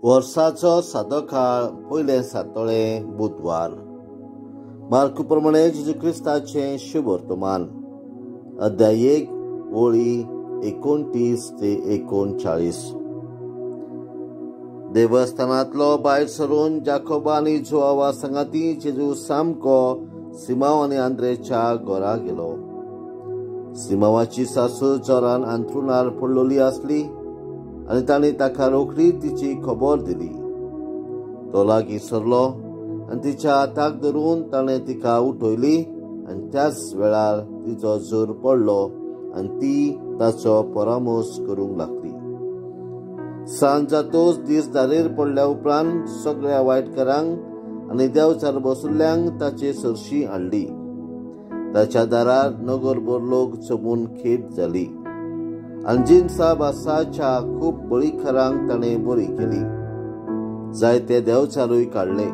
वर्साचो सादो काळ पयलें सातोळें बुधवार. मार्कू प्रमाणे जेजू क्रिस्ताचें शुभ वर्तमान, अध्याय 1 ओळी 29 ते 39. देवस्थानांतलो भायर सरून जाकोबा आनी जुआवा सांगाती जेजू सामको सिमांव आनी आंद्रेच्या घरा गेलो. सिमांवाची सासू जोरान अंथरुणार पडलेली आसली आनी ताणें ताका रोखडी तिची खबर दिली. तो लागीं सरलो आनी तिच्या हाताक धरून ताणें तिका उठयली आनी त्याच वेळार तिचो जोर पडलो आनी ती ताचो परामर्श करूंक लागली. सांज जातोच दीस दारेर पडल्या उपरांत सगळ्या वायटकारांक आनी देवचार बसुल्ल्यांक ताचे सरशी हाडली. ताच्या दारार नगरभर लोक जमून खेट जाली आनी जिनसा भासाच्या खूब बळीखरांक ताणें बरी केली. जायते देवचारूय काडले,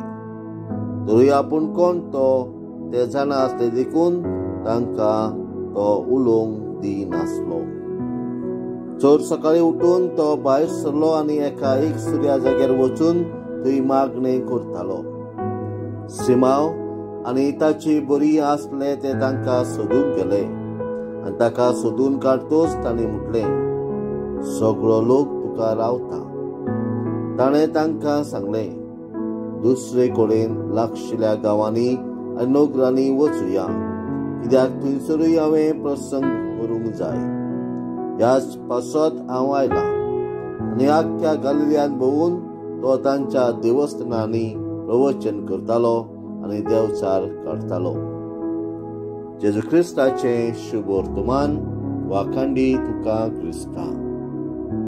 तरूय आपूण कोण तो ते जाणा आसले देखून तांकां तो उलोवंक दिनासलो. चड सकाळीं उठून तो भायर सरलो आनी एका एक सुर्या जाग्यार वचून थंय मागणें करतालो. सिमांव आनी ताची बरी आसले ते तांकां सोदूंक गेले आनी ताका सोदून काडतोच ताणें म्हटलें, सगळो लोक तुका रावता. ताणें तांकां सांगलें, दुसरे कडेन लागशिल्ल्या गांवांनी आनी नगरांनी वचुया, कित्याक थंयसरूय हांवें प्रसंग करूंक जाय. ह्याच पासत हांव आयलां. आनी आख्ख्या गालिलियांत भोंवून तो तांच्या देवस्थानांनी प्रवचन करतालो आनी देवचार काडटालो. जेजू क्रिस्ताचें शुभ वर्तमान. वाखांडी तुका क्रिस्ता.